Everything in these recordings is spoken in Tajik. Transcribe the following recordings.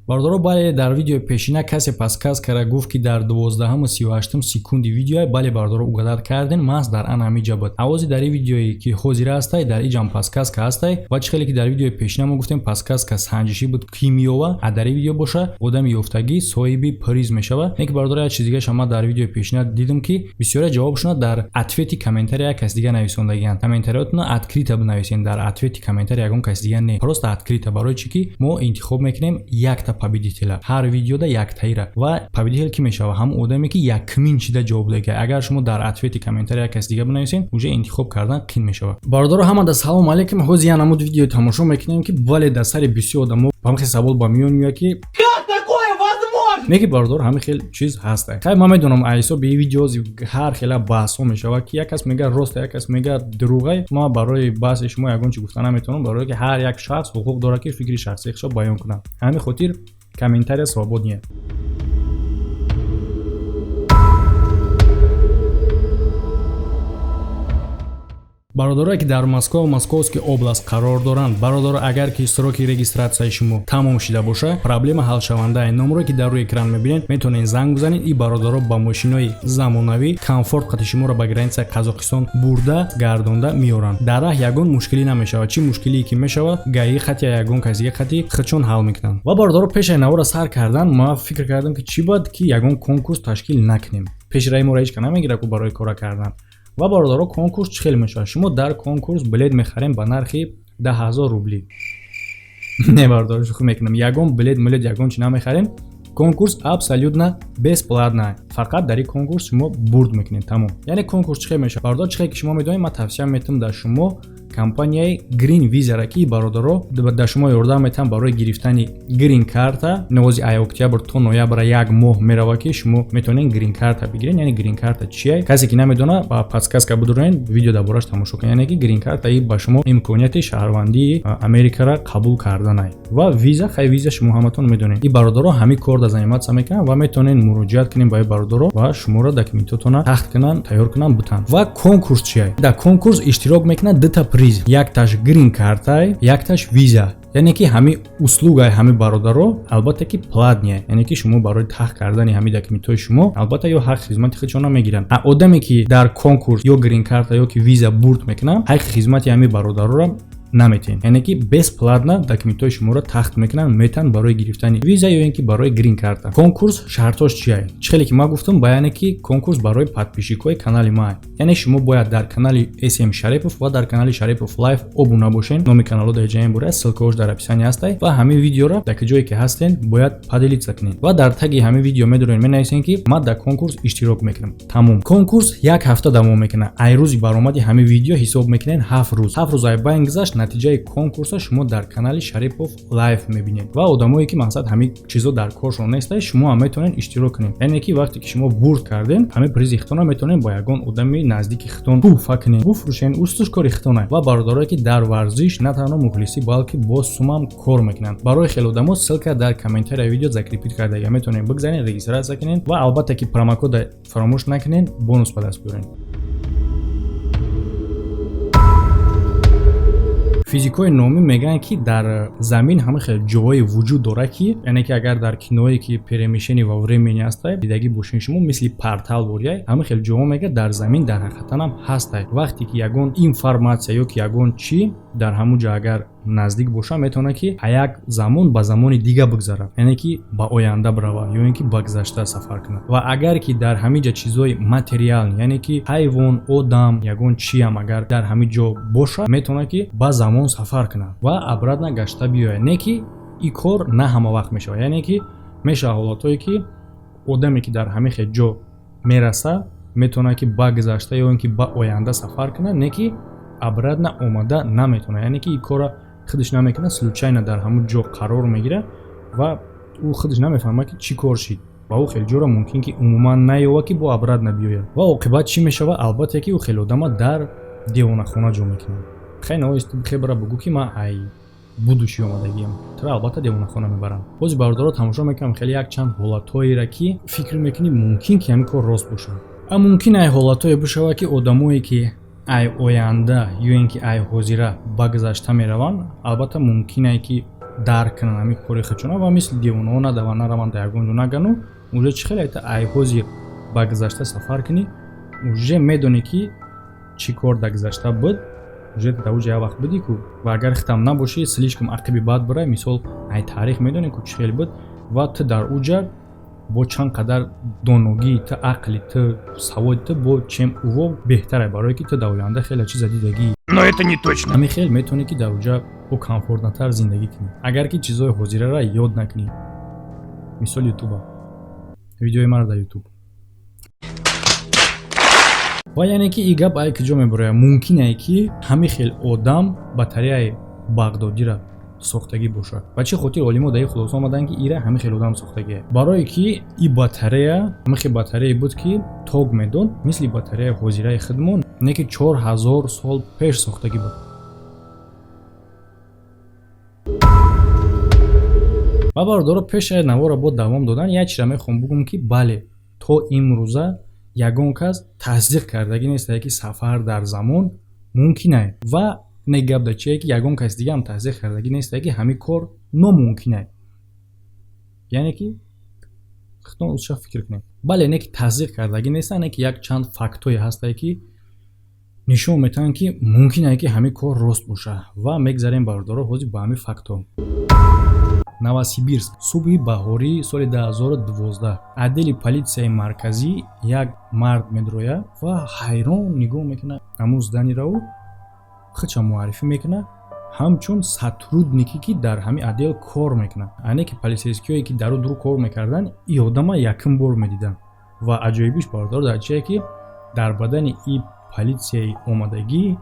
Бародаро, бале, дар видеои пешина касе подсказкара гуфт, ки дар 12:38 секунди видеоя. Бале, бародаро, угадать кардем, маҳз дар ан ҳамиҷа буд. Авози дар ин видеое, ки ҳозира ҳастай, дар иҷам подсказка ҳастай. Ва чӣ хеле ки дар видеои пешина мо гуфтем, подсказка санҷишӣ буд, ки меёва, а дар ин видео боша, одами ёфтагӣ соҳиби приз мешавад. Не ки, бародаро, як чиз дигаша ман дар видеои пешина дидам, ки бисёре ҷавобшона дар ответи комментария як кас дига нависондагианд. Комментариётона открыто бинависен, дар ответи комментария ягон кас дига не, просто открыто. Барои чӣ ки мо интихоб мекунем якта победителя ҳар видеода, яктаира. Ва победитель ки мешава? Ҳамон одаме, ки якмин чида ҷавоб дега. Агар шумо дар ответи комментария як кас дига бинависен, уже интихоб кардан қин мешавад. Бародаро, ҳамада салом алейкум. Ҳозир я намуд видео тамошо мекунем, ки бале, дар сари бисёр одамо ҳамин хел савол ба миён меояд, ки не ки, бародор, ҳамин хел чиз ҳаста. Хай, ман медонам, ҳисоби ин видео ҳар хела баҳсҳо мешавад, ки як кас мега роста, як кас мега дурӯғай. Ман барои баҳси шумо ягон чи гуфта наметавонам, барое ки ҳар як шахс ҳуқуқ дорад, ки фикри шахсии худро баён кунад. Ҳамин хотир комментария свободный. Бародарое, ки дар Москва ва Московский область қарор доранд, бародаро, агар ки сроки регистратсияи шумо тамом шида боша, проблема ҳалшавандаи. Номеро, ки дар рӯи экран мебинед, метавонед занг бизанед. И бародаро ба мошинои замонавӣ комфорт қати шуморо ба границаи Қазоқистон бурда гардонда меоранд. Дар раҳ ягон мушкилӣ намешавад. Чӣ мушкилие ки мешавад, ГАИ хати, ягон кас дига хати худшон ҳал мекунанд. Ва бародаро, пешаи навора сар кардан ман фикр кардам, ки чӣ бояд, ки ягон конкурс ташкил накунем. Пеши раи моро ҳеҷ ка намегирад ку барои кора кардан. Ва бародаро, конкурс чӣ хел мешавад? Шумо дар конкурс билет мехарем ба нархи 10 000 рубли. Не, бародаро, шӯхӣ мекунам, ягон билет милет, ягон чи намехарем. Конкурс абсолютно бесплатно, фақат дар ин конкурс шумо бурд мекунед, тамом. Яъне конкурс чӣ хел мешавад, бародар? Чӣ хел ки шумо медонед, ман тавсия метавам дар шумо компанияи Green Visa, ки бародаро дар шумо ёрдам метаванд барои гирифтани грин карта. Навози ай октябр то ноябра як моҳ мерава, ки шумо метавонед грин карта бигиред. Яъне грин карта чие, касе ки намедона, ба подсказка бидуронед, видео дар бораш тамошо кунед. Яъне ки грин карта и ба шумо имконияти шаҳрвандии Америкара қабул карданай. Ва виза, хай, виза шумо ҳаматон медонед. И бародаро ҳамин кор да заниматься мекунанд ва метавонед муроҷиат кунед ба и бародаро ва шуморо документотона тахт кунанд, тайёр кунанд, бутанд. Ва конкурс чие? Дар конкурс иштирок мекунад дута приз: якташ грин картай, якташ виза. Яъне ки ҳамин услугаи ҳамин бародаро, албатта ки, платный. Яъне ки шумо барои тахт кардани ҳамин документҳои шумо, албатта, ё ҳаққи хизмати худшона мегиранд. А одаме, ки дар конкурс ё грин карта, ё ки виза бурд мекунад, ҳаққи хизмати ҳамин бародароро наметиҳем. Яъне ки бесплатно документҳои шуморо тахт мекунанд, метаҳанд барои гирифтани виза ё ин ки барои грин карта. Конкурс шартош чия? Чӣ хеле ки ман гуфтам, ба яъне ки конкурс барои подписчикҳои канали ман. Яъне шумо бояд дар канали СМ Шарипов ва дар канали Шарипов Лайф обуна бошед. Номи каналҳо дар ҷаем бора, ссылкаҳош дар описание ҳастай. Ва ҳамин видеоро дар ҷое ки ҳастен бояд поделиться кунед ва дар таги ҳамин видео медоред, менависем, ки ман дар конкурс иштирок мекунам, тамом. Конкурс як ҳафта давом мекунад. Ай рӯзи баромади ҳамин видео ҳисоб мекунед 7 рӯз. 7 рӯз ай байн гузашт, натиҷаи конкурса шумо дар канали Шарипов Лайф мебинед. Ва одамое, ки мақсад ҳамин чизо дар коршон нестай, шумо ҳам метавонед иштирок кунед. Яъне ки вақте ки шумо бурд кардем, ҳамин призи хитона метавонед бо ягон одами наздики хитон туҳфа кунед, буфурӯшед, устуш кори хитона. Ва бародарое, ки дар варзиш на танҳо мухлисӣ, балки бо сумам кор мекунанд, барои хеле одамо ссылка дар комментария видео закрепить кардага, метавонед бигзаред, регистрация кунед ва албатта ки промокода фаромӯш накунед, бонус ба даст биёред. Физикҳои номӣ мегӯянд, ки дар замин ҳама хел ҷоҳое вуҷуд дорад, ки яъне ки агар дар киное, ки перемещение во времени ҳастай, дидагӣ бошед шумо, мисли портал борияй, ҳама хел ҷоҳо, мега, дар замин дар ҳақиқатан ҳам ҳастай. Вақте ки ягон информатсия ё ки ягон чӣ дар ҳамун ҷо агар наздик боша, метавонад, ки а як замон ба замони дига бигзарад, яъне ки ба оянда бирава ё ин ки ба гузашта сафар кунад. Ва агар ки дар ҳамин ҷа чизҳои материал, яъне ки ҳайвон, одам, ягон чиам агар дар ҳамин ҷо боша, метавонад, ки ба замон сафар кунад ва обратно гашта биёяд. Не ки ин кор на ҳама вақт мешавад. Яъне ки мешавад ҳолатҳое, ки одаме, ки дар ҳамин хел ҷо мераса, метавонад, ки ба гузашта ё ин ки ба оянда сафар кунад, не ки обратно омада наметавонад. Яъне ки ин корро худаш намекунад, случайно дар ҳамун ҷо қарор мегирад ва ӯ худаш намефаҳмад, ки чӣ кор шид. Ва ӯ хел ҷоро мумкин ки умуман наёвад, ки бо обратно биёяд. Ва оқибат чӣ мешавад? Албатта ки ӯ хел одама дар девонахона ҷо мекунад. Хай, хебра бугӯ, ки ман ай будущий омадагиам, тура албатта девонахона мебарам. Бози бародаро, тамошо мекунам хеле якчанд ҳолатҳоеро, ки фикр мекунӣ, мумкин ки ҳамин кор рост бошад, а мумкин ай ҳолатҳое бишавад, ки одамое, ки ай оянда ё ин ки ай ҳозира ба гузашта мераванд, албатта мумкин ай ки Дарк кунанд ҳамин кори худшона ва мисли девонаҳо надаванд, нараванд, дар ягон ҷо нагану. Уже чӣ хеле айта ай ҳозир ба гузашта сафар кунӣ, уже медонӣ, ки чӣ кор дар гузашта буд, уже дар уҷа як вақт будӣ ку. Ва агар хитам набошӣ, слишком ақиби бад бирай, мисол, ай таърих медонӣ ку, чӣ хел буд ва ту дар уҷа бо чанд қадар доногии ту, ақли ту, саводи ту бо чем уво беҳтаре, барое ки ту дар оянда хеле чиза дидагӣ. Но это не точно. Ҳамин хел метавонӣ, ки дар уҷа бо комфортнатар зиндагӣ кунӣ, агар ки чизҳои ҳозираро ёд накунӣ, мисол, ютуба, видеои маро дар Ютуб. Ва яъне ки и гап ай куҷо мебарояд? Мумкине, ки ҳамин хел одам батареяи бағдодира сохтагӣ бошад. Ба чӣ хотир олимо дар ин хулоса омаданд, ки ира ҳамин хел одам сохтагие? Барое ки и батарея ҳамин хел батарея буд, ки ток медод, мисли батареяи ҳозираи худмон, не ки 4000 сол пеш сохтагӣ буд. Ва бародаро, пеш аз наворо бо давом додан, як чизро мехоҳам бугум, ки бале, то имрӯза ягон кас тасдиқ кардагӣ нестае, ки сафар дар замон мумкинае. Ва не, гап дар чие, ки ягон кас дигаам тасдиқ кардагӣ нестае, ки ҳамин кор номумкинае. Яъне ки худтон узша фикр кунед. Бале, не ки тасдиқ кардагӣ нестанд, не ки як чанд фактҳое ҳастае, ки нишон метаҳанд, ки мумкинае, ки ҳамин кор рост бошад. Ва мегзарем, бародаро, ҳозир ба ҳамин фактҳо. Новосибирск, субҳи баҳории соли 2012, отдели политсияи марказӣ як мард медрояд ва ҳайрон нигоҳ мекунад ҳамун зданиеро. Ӯ худша муаррифӣ мекунад ҳамчун сотруднике, ки дар ҳамин отдел кор мекунад. Ане ки полицейскиҳое, ки дару дур кор мекарданд, и одама якум бор медиданд. Ва аҷоибиш, бародаро, дар чие, ки дар бадани и политсияи омадагӣ,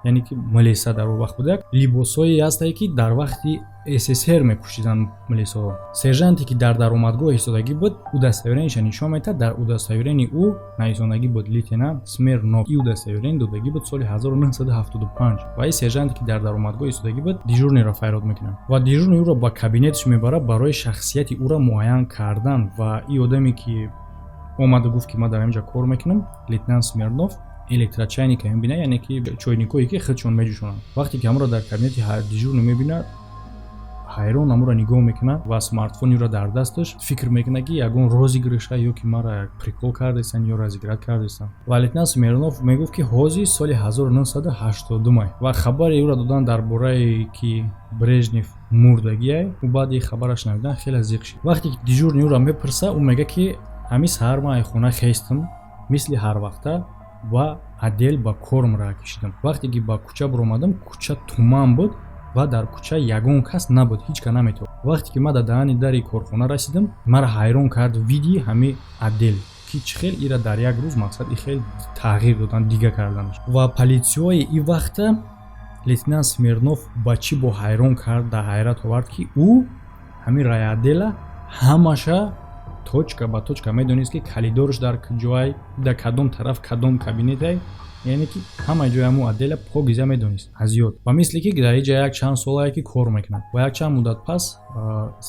яъне ки милиса дар он вақт буда, либосҳое ҳастае, ки дар вақти СССР мепӯшиданд милисаҳо. Сержанте, ки дар даромадгоҳ истодагӣ буд, удостоверениеша нишон медиҳад. Дар удостоверении ӯ нависондагӣ буд «Лейтенант Смирнов». И удостоверение додагӣ буд соли 1975. Ва и сержанте, ки дар даромадгоҳ истодагӣ буд, дежурныйро фарёд мекунад ва дежурный ӯро ба кабинеташ мебарад барои шахсияти ӯро муайян кардан. Ва и одаме, ки омада гуфт, ки ман дар ҳамин ҷо кор мекунам, лейтенант Смирнов, электрочайника мебинад, яъне ки чойникое, ки худшон меҷӯшонанд. Вақте ки ҳамонро дар кабинети дежурный мебинад, ҳайрон ҳамонро нигоҳ мекунад ва смартфони ӯро дар дасташ фикр мекунад, ки ягон розыгрыша ё ки маро як прикол кардастанд ё разыграть кардастанд. Ва лейтенант Смирнов мегуфт, ки ҳозир соли 1982 ва хабари ӯро додан дар бораи ки Брежнев мурдагиай. Ӯ баъди хабараш шунавидан хеле зиқ шид. Вақте ки дежурный ӯро мепурса, ӯ мегӯяд, ки ҳамин саҳар ман ай хона хестам, мисли ҳарвақта ва отдел ба кор муроҷиат кашидам. Вақте ки ба кӯча баромадам, кӯча туман буд ва дар кӯча ягон кас набуд, ҳеҷ кас наметавон. Вақте ки ман дар даҳани дари корхона расидам, маро ҳайрон кард види ҳамин отдел, ки чӣ хел ира дар як рӯз, мақсад, и хел тағйир додан, дига карданаш. Ва политсияҳои и вақта лейтенант Смирнов ба чӣ бо ҳайрон кард, дар ҳайрат овард, ки ӯ ҳамин райотдела ҳамаша точка ба точка медонист, ки калидорш дар куҷоай, дар кадом тараф кадом кабинетай, яъне ки ҳамаи ҷои ҳамун отдела покиза медонист аз ёд ва мисли ки дар иҷа як чанд солае ки кор мекунад. Ва як чанд муддат пас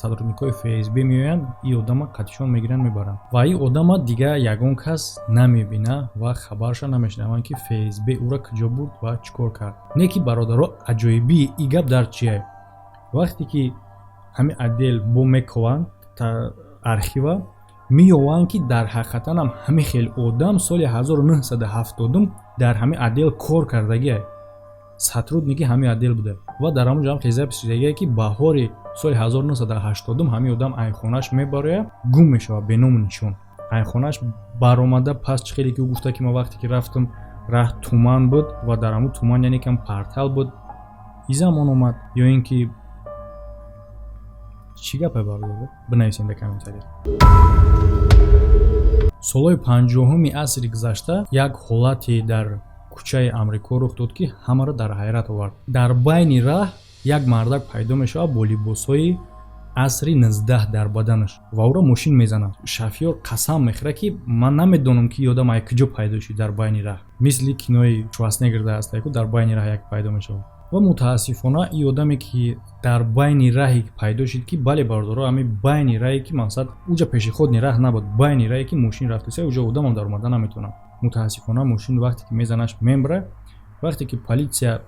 сотрудникҳои ФСБ меоянд, и одама қатишон мегиранд, мебаранд ва и одама дига ягон кас намебина ва хабарша намешунаванд, ки ФСБ ӯро куҷо бурд ва чӣ кор кард. Не ки, бародаро, аҷоибии и гап дар чие? Вақте ки ҳамин отдел бо мекованд архива, меёванд, ки дар ҳақиқатанам ҳамин хел одам соли 1970 дар ҳамин отдел кор кардагиа, сотрудники ҳамин отдел буда. Ва дар ҳамон ҷо ҳам хел запись шудагие, ки баҳори соли 1980 ҳамин одам айхонаш мебарояд, гум мешавад беному нишон. Айхонаш баромада пас, чӣ хеле ки ӯ гуфта, ки ман вақте ки рафтам, раҳ туман буд ва дар ҳамун туман, яъне кам портал буд, и замон омад ё ин ки чӣ гапе? Бародаро, бинависед дар комментария. Солҳои 50-уми асри гузашта як ҳолате дар кӯчаи Амрико рух дод, ки ҳамаро дар ҳайрат овард. Дар байни раҳ як мардак пайдо мешавад бо либосҳои асри 19 дар баданаш ва ӯро мошин мезанад. Шофёр қасам мехӯрад, ки ман намедонам, ки и одам ай куҷо пайдо шуд дар байни раҳ, мисли кинои Шварценеггер ҳастаку, дар байни раҳ як пайдо мешавад. Ва мутаассифона, и одаме, ки дар байни раҳе пайдо шуд, ки бале, бародаро, ҳамин байни раҳе, ки мақсад уҷа пешеходный раҳ набуд, байни раҳе, ки мошин рафтеса, уҷа одамам даромада наметавонад. Мутаассифона, мошин вақте ки мезанаш, мембра. Вақте ки полиция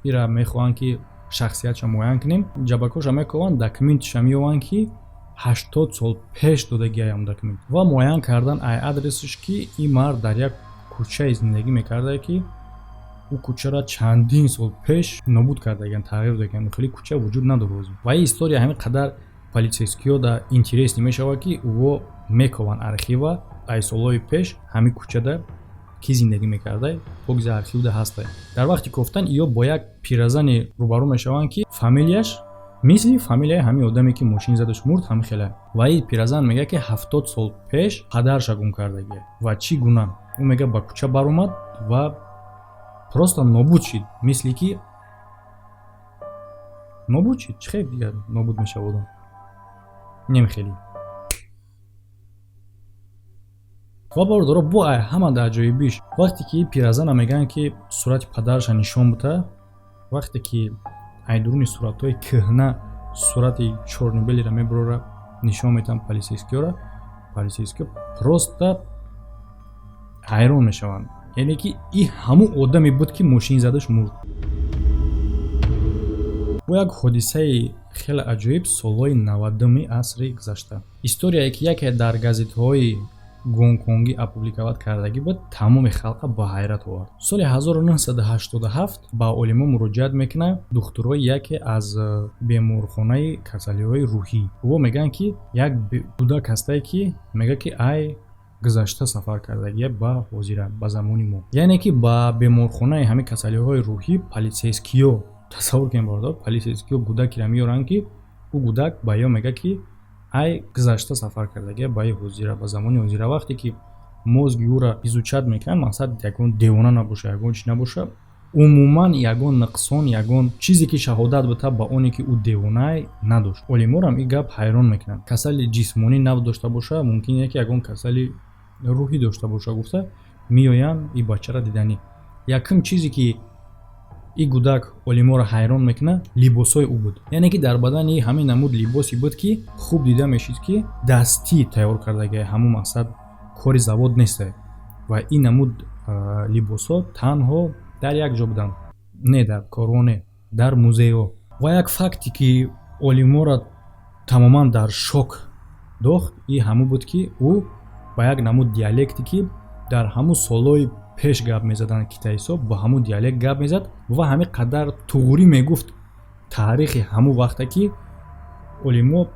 ира мехоҳанд, ки Шахсиятша муайян кунем. Ҷабакоша мекованд, документиша меёванд, ки 80 сол пеш додагиаям документ, ва муайян кардан ай адресаш, ки ин мард дар як кӯчае зиндагӣ мекарда, ки ӯ кӯчаро чандин сол пеш нобуд кардагиан, тағйир додагиан, хеле кӯча вуҷуд надорад. Ва ин история ҳамин қадар полицейскиҳо да интересный мешавад, ки ӯо мекованд архива, ай солҳои пеш ҳамин кӯчада кӣ зиндагӣ мекарда, покиза архивда ҳаста. Дар вақти кофтан иё бо як пиразане рӯбарӯ мешаванд, ки фамилияш мисли фамилияи ҳамин одаме, ки мошин задаш мурд, ҳамин хела. Ва ин пиразан мегӯяд, ки 70 сол пеш падарша гум кардагия. Ва чӣ гуна? Ӯ мегӯяд, ба кӯча баромад ва просто нобуд шид, мисли ки нобуд шид. Чӣ хел дигар нобуд мешавад одам? Немхелӣ. Ва бародаро, бо ай ҳама дар ҷоибиш, вақте ки пиразана мегӯянд, ки сурати падараша нишон бута, вақте ки ай дуруни суратҳои кӯҳна сурати чёрно-белый ра мебарора, нишон метаванд полицейскиёра, полицейскиё просто ҳайрон мешаванд, яъне ки и ҳамун одаме буд, ки мошин задаш мурд. Бо як ҳодисаи хеле аҷоиб солҳои 90-уми асри гузашта, историяе ки яке дар газетҳои гонконгӣ опубликовать кардагӣ буд, тамоми халқа ба ҳайрат овард. Соли 1987 ба олимо муроҷиат мекунад духтурои яке аз беморхонаи касалиҳои рӯҳӣ. Ӯ мегӯянд, ки як кӯдак ҳастае, ки мегӯяд, ки ай гузашта сафар кардагия ба ҳозира, ба замони мо. Яъне ки ба беморхонаи ҳамин касалиҳои рӯҳӣ полицейскиё, тасаввур кунед, бародар, полицейскиё кӯдакеро меоранд, ки ӯ кӯдак ба ё мегӯяд, ки ай гузашта сафар кардагия ба ҳозира, ба замони ҳозира. Вақте ки мозги ӯра изучать мекунанд, мақсад ягон девона набоша, ягон чи набоша, умуман ягон нуқсон, ягон чизе, ки шаҳодат бита ба оне, ки ӯ девонае, надошт. Олиморам ин гап ҳайрон мекунанд. Касали ҷисмонӣ надошта боша, мумкин е ки ягон касали рӯҳӣ дошта боша, гуфта меоянд ин бачаро диданӣ. Якум чизе, ки ин кӯдак олиморо ҳайрон мекунад, либосҳои ӯ буд. Яъне ки дар бадани ҳамин намуд либосе буд, ки хуб дида мешид, ки дастӣ тайёр кардагия, ҳамун мақсад кори завод несте. Ва ин намуд либосҳо танҳо дар як ҷо буданд, не дар корвоне, дар музейҳо. Ва як факте, ки олиморо тамоман дар шок дохт, ин ҳамун буд, ки ӯ ба як намуд диалекте, ки дар ҳамун солҳои пеш гап мезаданд китайсо, ба ҳамун диалект гап мезад ва ҳамин қадар туғрӣ мегуфт таърихи ҳамун вақте, ки олимо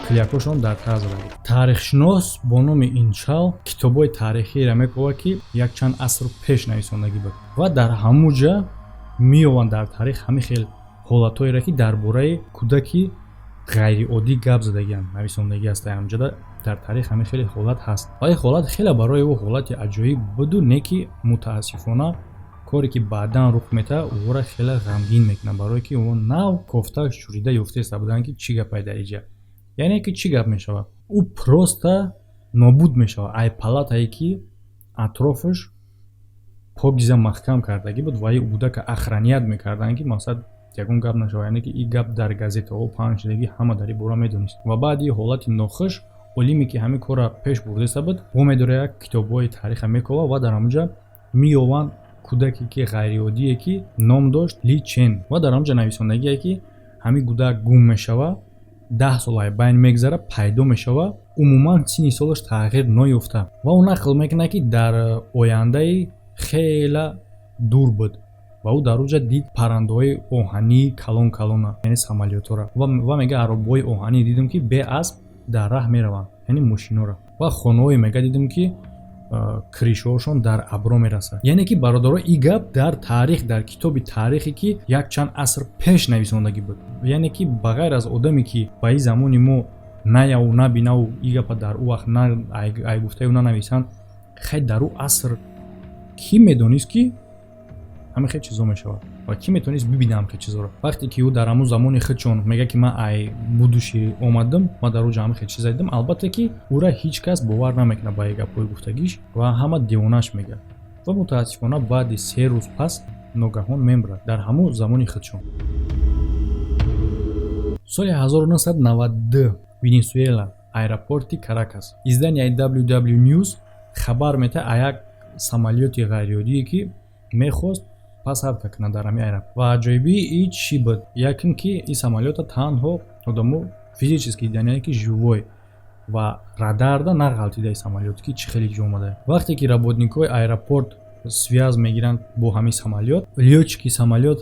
клиякошон дар тар зада буд. Таърихшинос бо номи Инчал китобҳои таърихиеро мекобад, ки якчанд аср пеш нависондагӣ буд, ва дар ҳамун ҷа меёбанд дар таърих ҳамин хел ҳолатҳоеро, ки дар бораи кӯдаки ғайриоддӣ гап задагианд, нависондагӣ аст. Ҳамҷода дар таърих ҳамин хеле ҳолат ҳаст ва ин ҳолат хеле барои ӯ ҳолати аҷоиб буду, не ки мутаассифона коре, ки баъдан рух метаҳад, ӯро хеле ғамгин мекунад, барое ки ӯ нав кофта шурида ёфтеста буданд, ки чӣ гапай дар иҷа. Яъне ки чӣ гап мешавад? Ӯ просто нобуд мешавад ай палатае, ки атрофаш покиза маҳкам кардагӣ буд ва ин кӯдака охранять мекарданд, ки мақсад ягон гап нашавад. Яъне ки ин гап дар газетаҳо паҳн шудагӣ, ҳама дар ин бора медонист. Ва баъди ҳолати нохуш олиме, ки ҳамин корро пеш бурдеста буд, вомедорад, як китобҳои таъриха мекобад ва дар ҳамонҷа меёванд кӯдаке, ки ғайриоддие, ки ном дошт Ли Чен. Ва дар ҳамонҷа нависондагие, ки ҳамин кӯдак гум мешавад, 10 сол ай байн мегзара, пайдо мешавад, умуман синни солаш тағйир ноёфта. Ва ӯ нақл мекунад, ки дар ояндаи хела дур буд ва ӯ дар онҷа дид паррандаҳои оҳании калон калона, яъне самолётҳоро. Ва мега, аробаҳои оҳанӣ дидем, ки беасп дар раҳ мераванд, яъне мошинҳоро. Ва хонаҳое, мега, дидем, ки крышаҳошон дар абро мерасад. Яъне ки, бародаро, ин гап дар таърих, дар китоби таърихе, ки якчанд аср пеш нависондагӣ буд. Яъне ки ба ғайр аз одаме, ки ба ин замони мо наяву набинаву ин гапа дар ӯ вақт ай гуфтаи ӯ нанависанд, хай дар ӯ аср кӣ медонист, ки ҳамин хел чизо мешавад, ва кӣ метавонист бибина ҳамин хел чизоро? Вақте ки ӯ дар ҳамун замони худшон мегӯяд, ки ман ай будущий омадам, ман дар оҷа ҳамин хел чиза дидам, албатта ки ӯра ҳеҷ кас бовар намекунад ба гапҳои гуфтагиш ва ҳама девонаш мегӯяд. Ва мутаассифона баъди 3 рӯз пас ногаҳон мемирад дар ҳамун замони худшон. Соли 1992, Венесуэла, аэропорти Каракас, изданияи WW News хабар метаҳад а як самолёти ғайриоддие, ки мехост посадка кунад дар ҳамин аэропорт. Ва аҷоибии и чӣ буд? Якум, ки ин самолёта танҳо одамо физически дидан, яъне ки живой, ва радарда нағалтидаи самолёт, ки чӣ хеле ҷо омада. Вақте ки работникҳои аэропорт связь мегиранд бо ҳамин самолёт, лётчики самолёт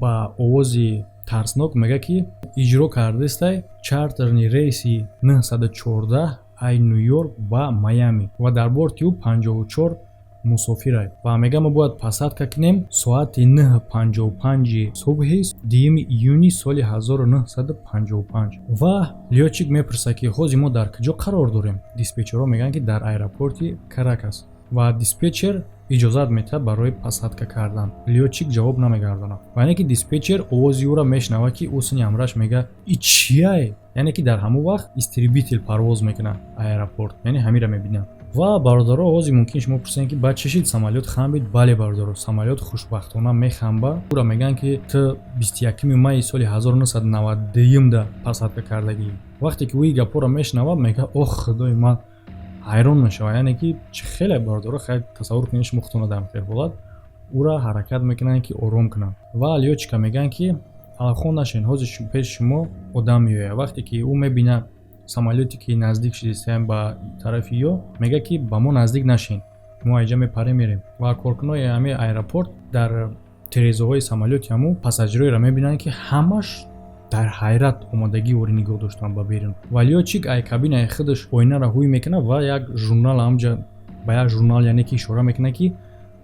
ба овози тарснок мегӯяд, ки иҷро кардастай чартерный рейси 914 ай Ню-Йорк ба Майами ва дар борти ӯ 54 мусофирай ва мега, мо бояд посадка кунем соати 9:55 субҳи 2 июни соли 1955. Ва лётчик мепурсад, ки ҳозир мо дар куҷо қарор дорем? Диспетчерҳо мегӯянд, ки дар аэропорти Каракас, ва диспетчер иҷозат медиҳад барои посадка кардан. Лётчик ҷавоб намегардонад ва яъне ки диспетчер овози ӯро мешунавад, ки ӯ сини ҳамраш мега: «И чияй?» Яъне ки дар ҳамон вақт истребитель парвоз мекунад аэропорт, яъне ҳамира мебинад. Ва, бародаро, овози мумкин шумо пурсед, ки баъд чӣ шид, самолёт хамбид? Бале, бародаро, самолёт хушбахтона мехамба. Ӯро мегӯянд, ки ту 21 майи соли 1992 да посадка кардагӣ. Вақте ки ӯ ин гапҳоро мешунавад, мегӯяд: «Ох, худои ман!» Ҳайрон мешавад. Яъне ки чӣ хеле, бародаро, хайр, тасаввур кунед шумо худтонро дар ҳамхел ҳолат. Ӯра ҳаракат мекунанд, ки ором кунанд, ва лётчика мегӯянд, ки аллахон нашен, ҳозир пеши шумо одам меояд. Вақте ки ӯ мебинад самолёте ки наздик шидистаям ба тарафи ё, мегӯяд, ки ба мо наздик нашен, мо айҷа мепарем, мерем. Ва коркунои ҳамин аэропорт дар тирезаҳои самолёти ҳамун пассажироеро мебинанд, ки ҳамаш дар ҳайрат омодагӣ ори нигоҳ доштанд ба берун. Ва лётчик ай кабинаи худаш оинаро ҳуй мекунад ва як журнал ҳамҷа ба як журнал, яъне ки ишора мекунад, ки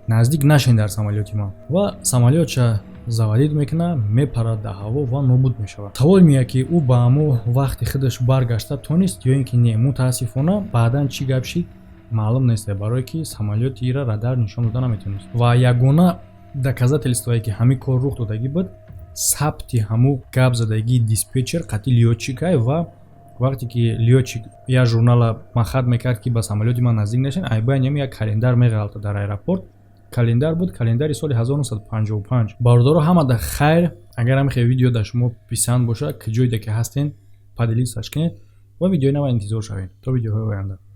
наздик нашен дар самолёти ман. Ва самолётша заводить мекунад, мепарад дар ҳаво ва нобуд мешавад. Савол меяд, ки ӯ ба ҳамо вақти худаш баргашта тонист ё ин ки не? Мутаассифона, баъдан чӣ гап шид, маълум нест, барое ки самолёти ира радар нишон дода наметавонист. Ва ягона доказательствое, ки ҳамин кор рух додагӣ буд, сабти ҳамун гап задагии диспетчер қатъи лётчикай. Ва вақте ки лётчик як журнала махат мекард, ки ба самолёти ман наздик нашен, айбайнам як календар меғалта дар аэропорт. Календар буд, календари соли 1955. Бародаро, ҳамада хайр. Агар ҳамин хел видео дар шумо писанд бошад, ки ҷойде ки ҳастен, поделиться кунед ва видеои нава интизор шавед. То видеоҳои оянда.